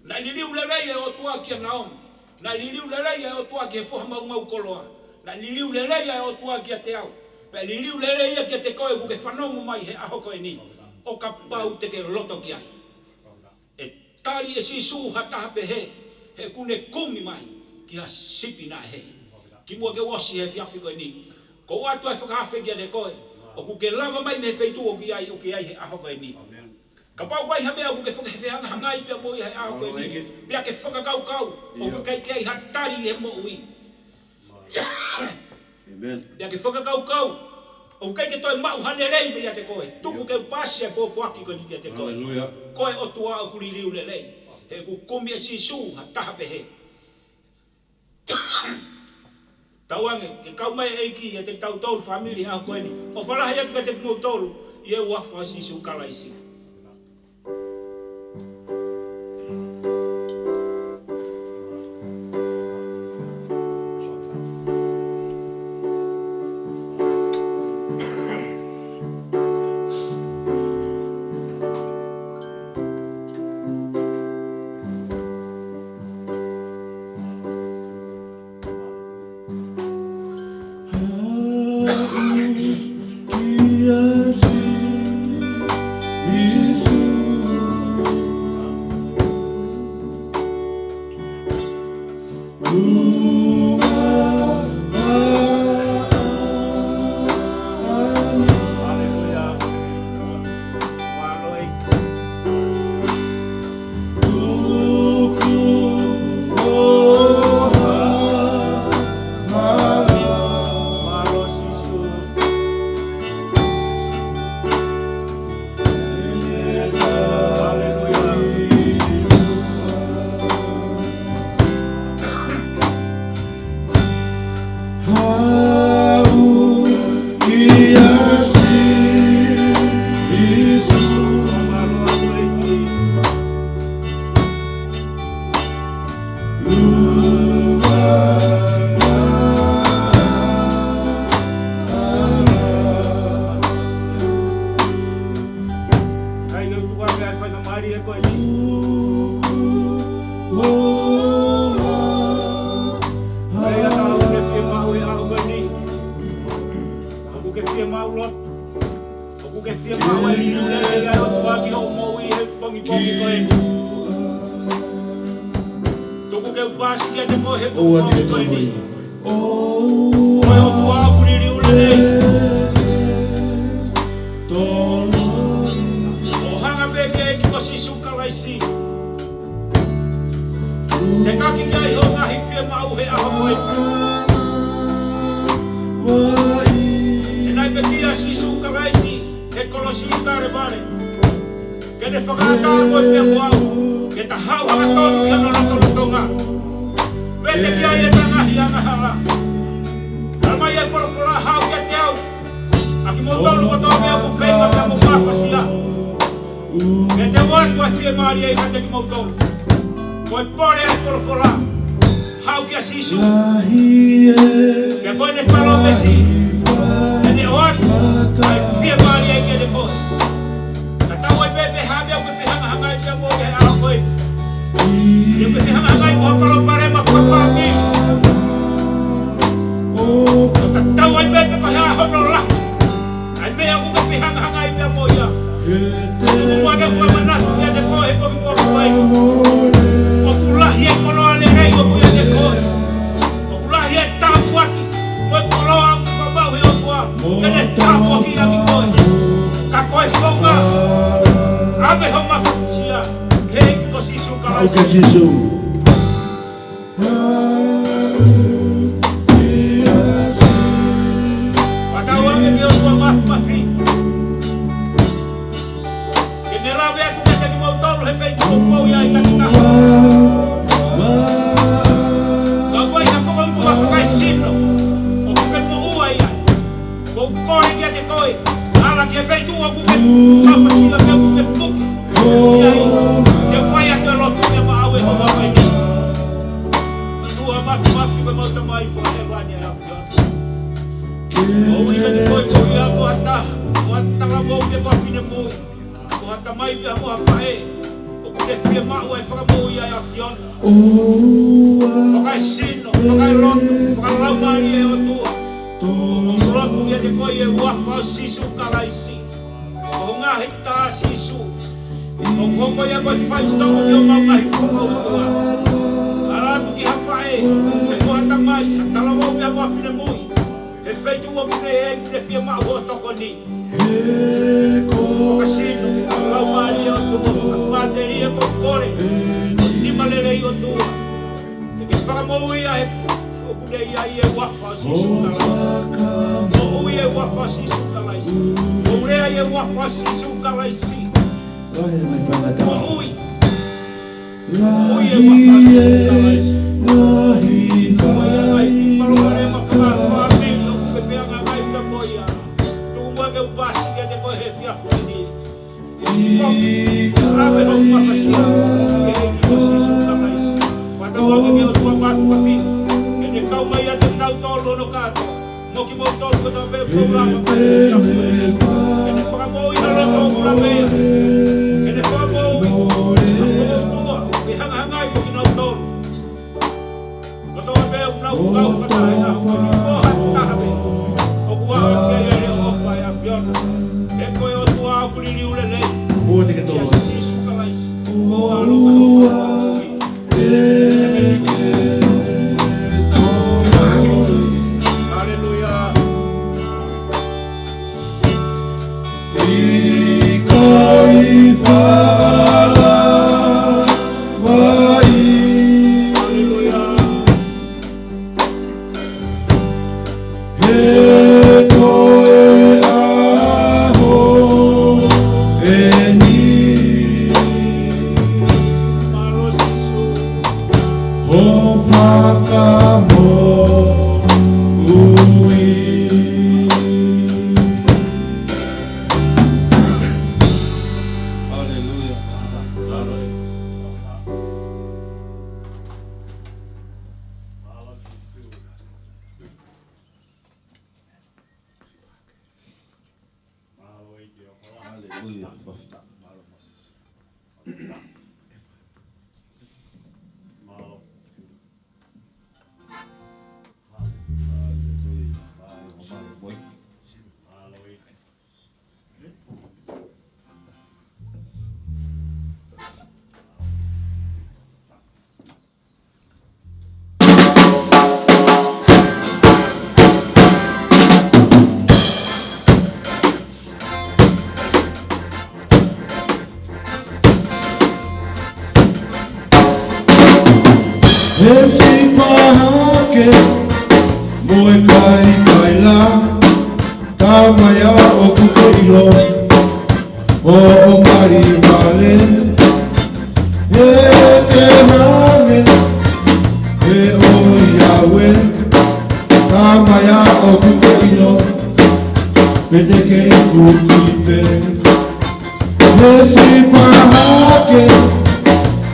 Naʻe liliu lelei e ʻOtua kia Naomi. Naʻe liliu lelei e ʻOtua ki he foha maumau koloa. Naʻe liliu lelei e ʻOtua kiate au. Pea liliu lelei ia kiate koe ʻoku ke fanongo mai he ʻaho ko eni. ʻO kapau te ke loto ki ai. ʻE tali ʻe Sīsū ha taha pehē, he ʻoku ne kumi mai ki ha sipi naʻe hē. Kimuʻa ke u ʻosi he efiafi ko eni, ʻoku ou ʻoatu ʻa e fakaafe kiate koe ʻoku ke lava mai mei he feituʻu ʻoku ke ʻi ai, ʻoku ke ʻi ai he ʻaho ko eni. Kapau ʻoku ʻi ai ha meʻa ʻoku ke fakafehangahangai pea mo ia he ʻaho ko eni, pea ke fakakaukau ʻoku ʻikai ke ʻi ai ha tali ʻi he moʻui. Pea ke fakakaukau ʻoku ʻikai ke toe maʻu ha lelei meiate koe, tuku ke u paasi e pōpoaki ko eni kiate koe. Ko e ʻOtua ʻoku liliu lelei. He ʻoku kumi ʻe Sīsū ha taha pehē. Tauange ke kau mai e ʻEiki ʻiate kitautolu fāmili he ʻaho ko eni. ʻOfa lahi atu kiate kimoutolu ʻi he huafa ʻo Sīsū Kalaisi. Haleluia. Mālō e. Mālō Sīsū. Haleluia. Haʻu kia Sīsū. Kai ke u tuku atu ʻa e faingamālie ko eni. Kai ʻoku ke fiemaʻu e ʻaho ko eni. ʻOku ke fiemaʻu lotu. ʻOku ke fiemaʻu e liliu lelei ʻa e ʻOtua ki hoʻo moʻui he pongipongi ko eni. Tuku ke u pāsiki kiate koe he pongipongi ko eni. Ko e ʻOtua ʻoku liliu lelei. ʻO hanga pē ki he ʻEiki ko Sīsū Kalaisi. Tekaki ki ai hoʻo ngaahi fiemaʻu he ʻaho ko eni. He naʻe pekia ʻa Sīsū Kalaisi he kolosi ʻi Kalevale. Ke ne fakaʻatā koe pea mo au, ke ta haʻu hangatonu ki hono lotolotonga. Vete ki ai ʻeta ngaahi angahala. Talamai ʻe he folofola, haʻu kiate au, ʻa kimoutolu kotoa pē ʻoku feinga pea mo mafasia. Ke te u ʻoatu ʻa e fiemālie kiate kimoutolu. Ko e pole ʻa e folofola. Haʻu kia Sīsū. Pea ko ʻene palōmesi, ʻe ne ʻoatu ʻa e fiemālie kiate koe. Tatau ai pē pe ko e hā e meʻa ʻoku ke fehangahangai pea mo ia he ʻaho ko eni. Pe ʻoku ke fehangahangai mo ha palopalema fakafāmili. Tatau ai pē pe ko e hā hono lahi ʻa e meʻa ʻoku ke fehangahangai pea mo ia. Tuku muʻa ke u fakamanatu kiate koe he pongipongi ko eni. ʻOku lahi e koloa lelei ʻoku ʻiate koe. ʻOku lahi e tāpuaki mo e koloa ʻoku fakamaʻu ʻe he ʻOtua ke ne tāpuakiʻi ʻaki koe. Ka ko e founga, ʻave hoʻo mafasia ki he ʻEiki ko Sīsū Kalaisi. Haʻu kia Sīsū. Fakatauange ki he ʻOtua Māfimafi ke ne lave atu kiate kimoutolu he feituʻu ʻoku mou ʻi ai takitaha. Ka ʻoku ʻi ai ha fokoutua fakaesino ʻoku ke moʻua ai. ʻOku ou kole kiate koe, ala ki he feituʻu ʻoku ke mafasia pea ʻoku ke puke ʻi ai. Te u fai atu e lotu ia maʻau he ʻaho ko eni. ʻOtua Māfimafi, ko homau Tamai fakahēvani ʻa e ʻAfiona. Moʻui kiate koe koeʻuhi ko ha taha, ko ha talavou pe ko ha finemui, ko ha tamai pe mo ha faʻē ʻoku ne fiemaʻu ʻa e fakamoʻui ʻa e ʻAfiona. Fakaesino, fakaeloto, fakalaumālie ʻOtua. ʻOku ou lotu kiate koe ʻi he huafa ʻo Sīsū Kalaisi. Ko ho ngaahi tā Sīsū ʻoku hoko ia ko e faitoʻo ki homau ngaahi fokoutua. Ala atu ki ha faʻē pe ko ha tamai, ha talavou pe mo ha finemui he feituʻu ʻoku ne ʻi ai, ʻoku ne fiemaʻu hoʻo tokoni. Fakasino, fakalaumālie ʻOtua, fakapāteli e kole, nima lelei ʻOtua. Ke ke fakamoʻui ʻa e ʻoku ne ʻi ai ʻi he huafa ʻo Sīsū Kalaisi. Moʻui ʻi he huafa ʻo Sīsū Kalaisi. Moʻui ʻi he huafa ʻo Sīsū Kalaisi. Moʻui. Moʻui ʻi he huafa ʻo Sīsū Kalaisi. Moʻui ʻi he ngaahi palopalema fakafāmili ʻoku ke fehangahangai pea mo ia. Tuku muʻa ke u pāsiki kiate koe he efiafi ni. Ave hoʻo mafasia ki he ʻEiki ko Sīsū Kalaisi. Fakatauange ki he ʻOtua Māfimafi ke ne kau mai ʻiate kitautolu hono kātoa, mo kimoutolu kotoa pē ʻoku mou lava mai he efiafi ni. Ke ne fakamoʻui ʻa e loto ʻoku lavea. Ke ne fakamoʻui ʻa e fokoutua ʻoku fehangahangai mo kinautolu kotoa pē ʻoku nau kau fakataha he ʻaho ko eni, ko ha taha pē ʻoku aʻu ki ai ʻa e ʻofa ʻa e ʻAfiona. He ko e ʻOtua ʻoku liliu lelei. Ko Sīsū Kalaisi. Ko e ʻAlo ʻoku ʻi ai ʻa e ʻOtua. ʻO fakamoʻui. Haleluia. Haleluia. He sipa hake mo e kaikaila, tā mai ā ʻoku ke ʻilo, hoʻo mali vale. He te hangē, he ʻoiauē, tā mai ā ʻoku ke ʻilo, pe te ke iku ki fē. He sipa hake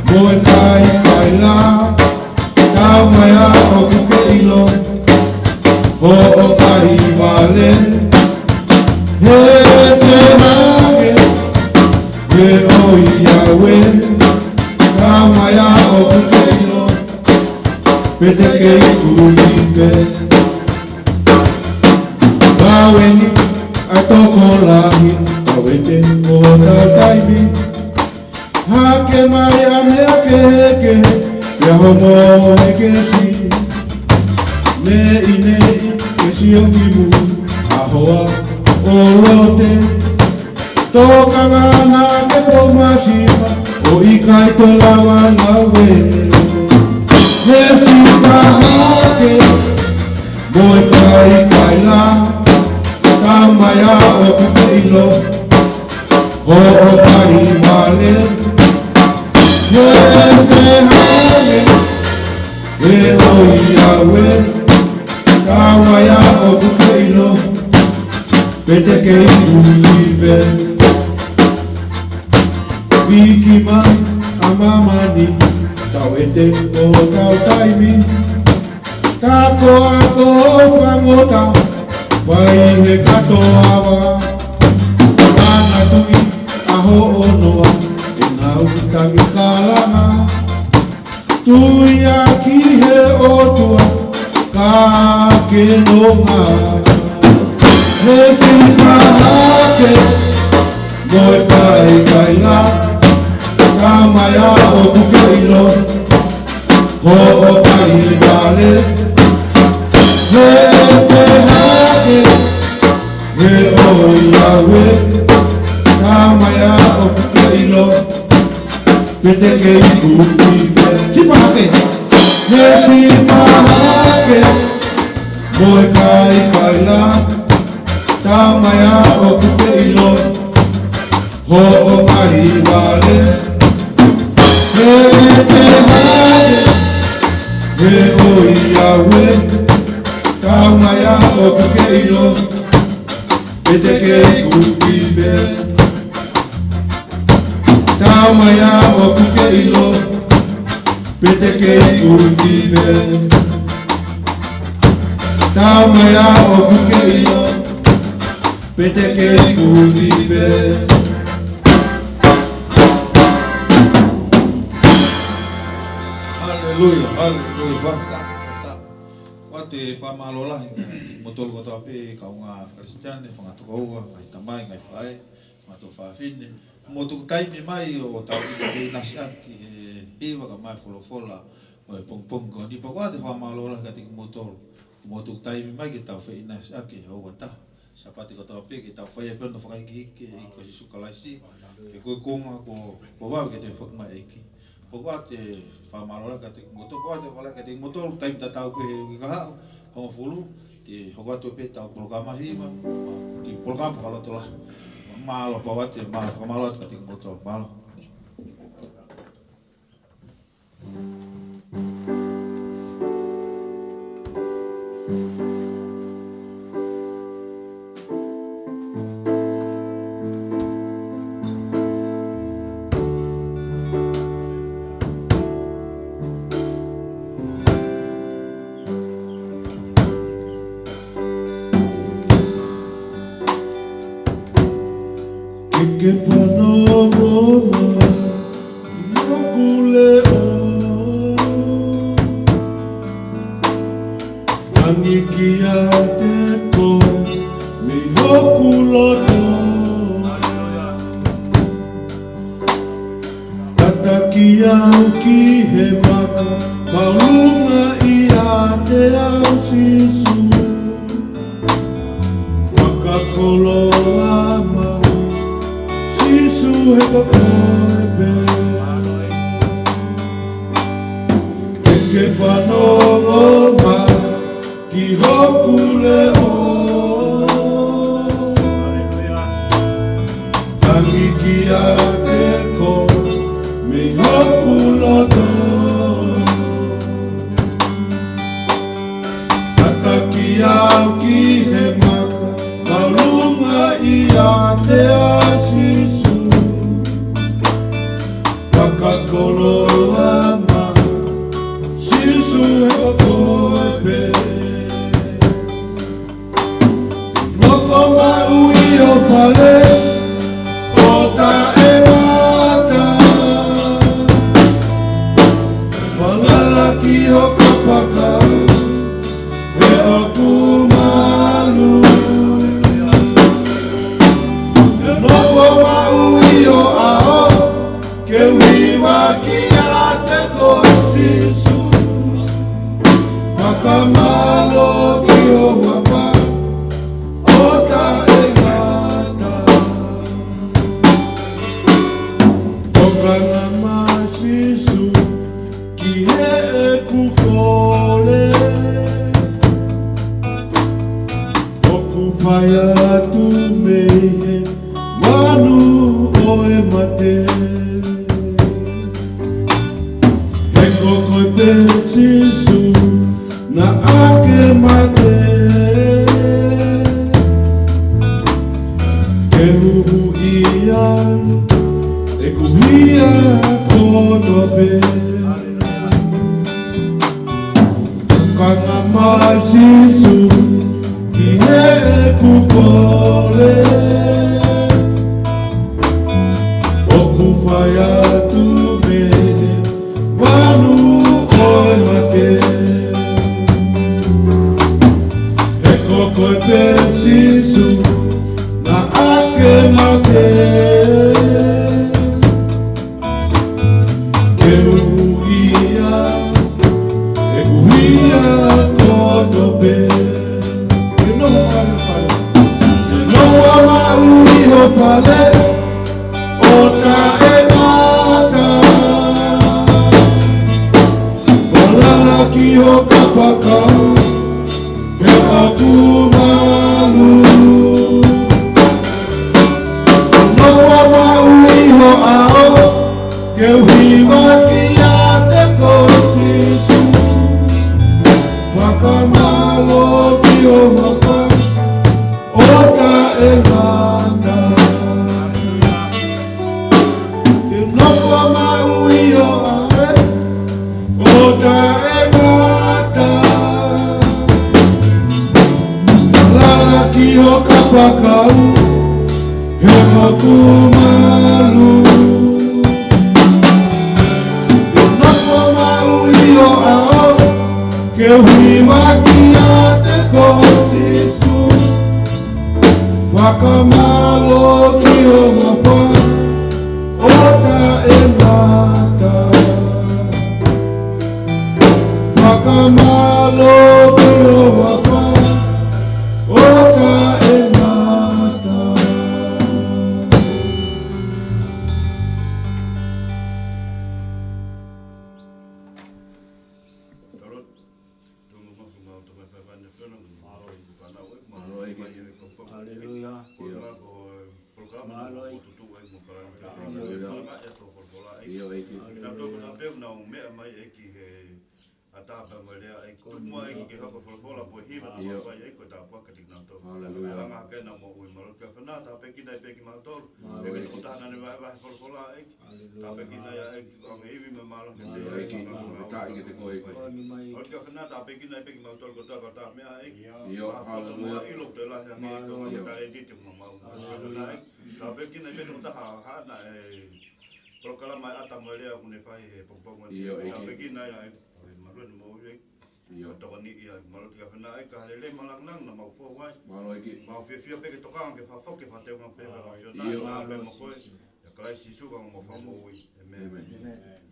mo e kaikaila, tā mai ā ʻoku ke ʻilo, hoʻo mali vale. He te hangē, he ʻoiauē, tā mai ā ʻoku ke ʻilo, pe te ke iku ki fē. Kau eni ʻa e tokolahi, kau ʻete mo hotau taimi. Hake mai ʻa e meʻa kehekehe, pea homo he kesi. Neʻineʻi ke sio ki mui, ʻa hoa ʻo Lote. Tokanga naʻa ke pō masiva, ʻo ʻikai toe lava ngāue. He sipa hake mo e kaikaila, tā mai ā ʻoku ke ʻilo, hoʻo mali vale. He te hangē, he ʻoiauē, tā mai ā ʻoku ke ʻilo, pe te ke iku ki fē. Hiki mai ʻa māmani, kau ʻete mo hotau taimi. Takoʻa ko Fangota, fai he katoava. Manatuʻi ʻa hoʻo noa, ʻenau tangi kalanga. Tui ā ki he ʻOtua, ka ke nonga. He sipa hake mo e kaikaila, tā mai ā ʻoku ke ʻilo, hoʻo mali vale. He te hangē, he ʻoiauē, tā mai ā ʻoku ke ʻilo, pe te ke iku ki fē. Sipa hake. He sipa hake mo e kaikaila, tā mai ā ʻoku ke ʻilo, hoʻo mali vale. He te hangē, he ʻoiauē, tā mai ā ʻoku ke ʻilo, pe te ke iku ki fē. Tā mai ā ʻoku ke ʻilo, pe te ke iku ki fē. Tā mai ā ʻoku ke ʻilo, pe te ke iku ki fē. Haleluia, haleluia. Fakafetaʻi, fakafetaʻi. ʻOatu e fakamālō lahi kimoutolu kotoa pē, kāinga Kalisitiane, fanga tokoua, ngaahi tamai, ngaahi faʻē, fanga tuofāfine. Mou tuku taimi mai ʻo tau ʻinasi ʻaki he hiva kae ʻumaʻā e folofola ʻo e pongipongi ko eni. Pea ʻoatu e fakamālō lahi kiate kimoutolu. Mou tuku taimi mai ke tau feʻinasi ʻaki he houa ʻe taha. Sāpate kotoa pē ke tau fai ai pē hono fakahīkihiki e ʻEiki ko Sīsū Kalaisi. He ko e konga kuo, kuo vave ke toe foki mai e ʻEiki. Pea ʻoatu e fakamālō lahi kiate kimoutolu, ʻoatu e fakamālō lahi kiate kimoutolu, taimi tatau pē he uike kahaʻu, hongofulu, ke hoko atu pē ʻetau polokalama hiva, ki he polokalama fakalotolahi. Mālō, pea ʻoatu e fakamālō atu kiate kimoutolu, mālō. ʻi he maka, kaulunga ʻiate au Sīsū. Fakakoloa mai, Sīsū he ko koe pē. Ke ke fanongo mai ki hoku leʻo. Tangi kiate koe mei hoku loto. Tataki au ki he maka, kaulunga ʻiate au Sīsū. Fakakoloa mai, Sīsū he ko koe pē. Nofo maʻu ʻi ho fale ʻo taʻengata. Falala ki ho kapakau, he ʻoku malu. Nofo maʻu ʻi ho ʻao, ke u hiva kiate koe Sīsū. Fakamālō ki ho huafa ʻo taʻengata. Tokanga mai Sīsū ki heʻeku kole. ʻOku fai atu mei he manu ʻo e mate. He ko koe pē Sīsū naʻa ke mate. Ke huhuʻi ai ʻeku hia kotoa pē. Tokanga mai Sīsū ki heʻeku kole. ʻOku fai atu mei he manu ʻo e mate. He ko koe pē Sīsū naʻa ke mate. Ke huhuʻi ai ʻeku hia kotoa pē. Ke nofo maʻu ʻi ho fale. Ke nofo maʻu ʻi ho fale ʻo taʻengata. Falala ki ho kapakau, he ʻoku malu. Nofo maʻu ʻi ho ʻao, ke u hiva kiate koe Sīsū. Fakamālō ki ho huafa ʻo taʻengata. Ke nofo maʻu ʻi ho ʻao ʻo taʻengata. Falala ki ho kapakau, he ʻoku malu. Ke nofo maʻu ʻi ho ʻao, ke u hiva kiate koe Sīsū. Fakamālō ki ho huafa ʻo taʻengata. Fakamālō ki ho huafa ʻo taʻengata. Haleluia. Mālō ʻEiki. ʻIo ʻEiki. ʻA e tā pē mo e lea ʻEiki, tuku muʻa ʻEiki ke hoko e folofola pō hiva na ʻio. Mapai ʻEiki ko e tāpuaki kiate kinautolu. Haleluia. Langa hake ʻenau moʻui, mālō ʻEiki ʻa e fana, tāpuekina ʻEiki ki mautolu. Mālō ʻEiki. Ko e taha naʻa ne vahevahe folofola ʻEiki. Haleluia. Tāpuekina ia ʻEiki, ʻoange ivi mo e mālohi kiate ia ʻEiki. Mālō ʻEiki. Mālō ʻEiki ʻa e fana, tāpuekina ʻEiki ki mautolu ko e taha ko e taha meʻa ʻEiki. ʻIo. Mālō ʻEiki. Haleluia. Mālō ʻEiki. Mālō ʻEiki. Tāpuekina ʻEiki ki he tokotaha haʻane polokalama ʻa e tā mo e lea ʻoku ne fai he pongipongi ni. ʻIo, ʻEiki. Tāpuekina ia ʻEiki. Mālō ʻEiki. ʻIo. Tokoni ia, mālō ʻEiki ʻa e fana ʻEiki, ka lele malangalango na mau fou ai. Mālō ʻEiki. Mau fiefia pē ke tokanga ke fakafoki, fakateunga pē ʻa e ʻAfiona. ʻIo. Nā pē mo koe. ʻIa Kalaisi Sīsū ko homau Fakamoʻui. ʻĒmeni. ʻĒmeni.